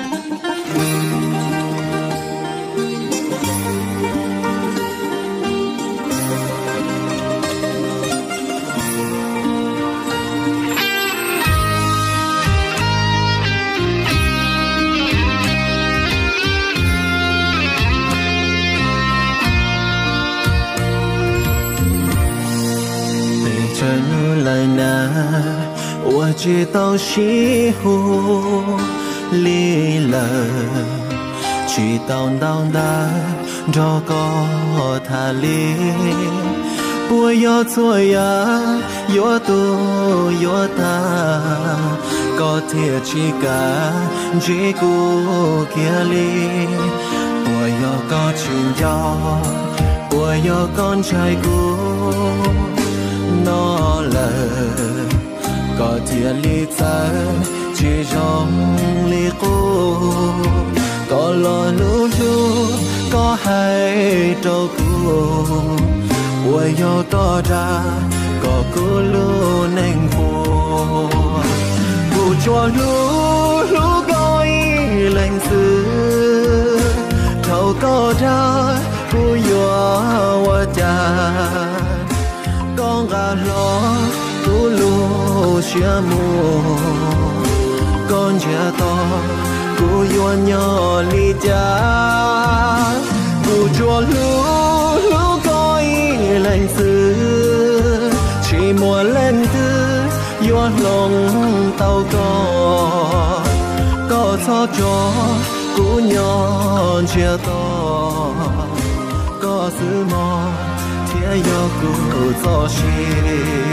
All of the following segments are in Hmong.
Pes tsawg hnub lawm na, uas tsis tau sib hu li lawm, tsis tau ntau ntawv nrog koj tham li. Puas yog txhua yam yuav tu yuav tas, koj thiaj tsis kam ntsib kuv kiag li? Puas yog koj tsis nco, puas yog koj ntshai kuv no lawm, koj thiaj li txawv tsis zoo li qub? Koj lo lus hlub koj hais rau kuv, puas yog koj dag kom kuv lub neej puas? Kuv tsuas hlub hlub koj ib leeg xwb, thaum koj dag kuv yuav ua cas? Koj nqa hlo kuv lub siab mus, koj ntsiag to kuv yuav nyob li cas? Kuv tsuas hlub hlub koj ib leeg xwb, tsis muaj leej twg yuav hloov tau koj. Koj txhob tso kuv nyob ntsiag to, koj xwb mog thiaj yog kuv txoj sia.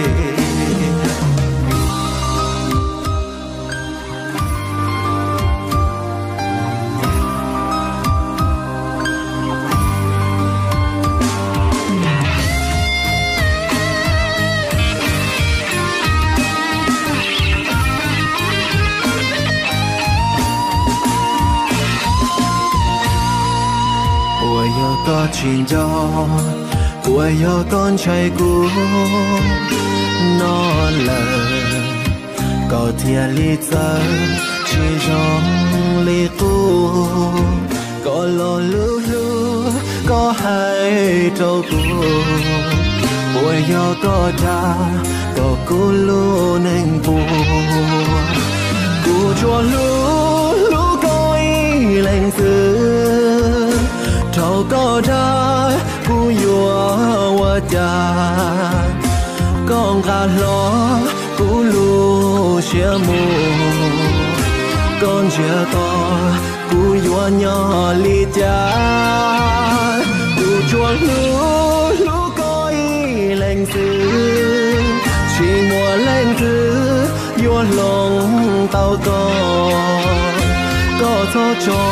Puas yog koj tsis nco, puas yog koj ntshai kuv no lawm, koj thiaj li txawv tsis zoo li qub? Koj lo lus hlub koj hais rau kuv, puas yog koj dag kom kuv lub neej puas? Kuv tsuas hlub hlub koj ib leeg xwb, thaum koj dag kuv yuav ua cas? Koj nqa hlo kuv lub siab mus, koj ntsiag to kuv yuav nyob li cas? Kuv tsuas hlub hlub koj ib leeg xwb, tsis muaj leej twg yuav hloov tau koj. Koj txhob tso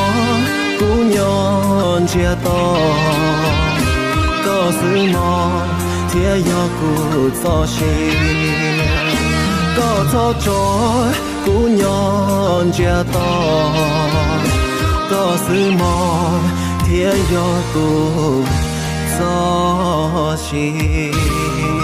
kuv nyob ntsiag to, koj xwb mog thiaj yog kuv txoj sia. Koj txhob tso kuv nyob ntsiag to, koj xwb mog thiaj yog kuv txoj sia.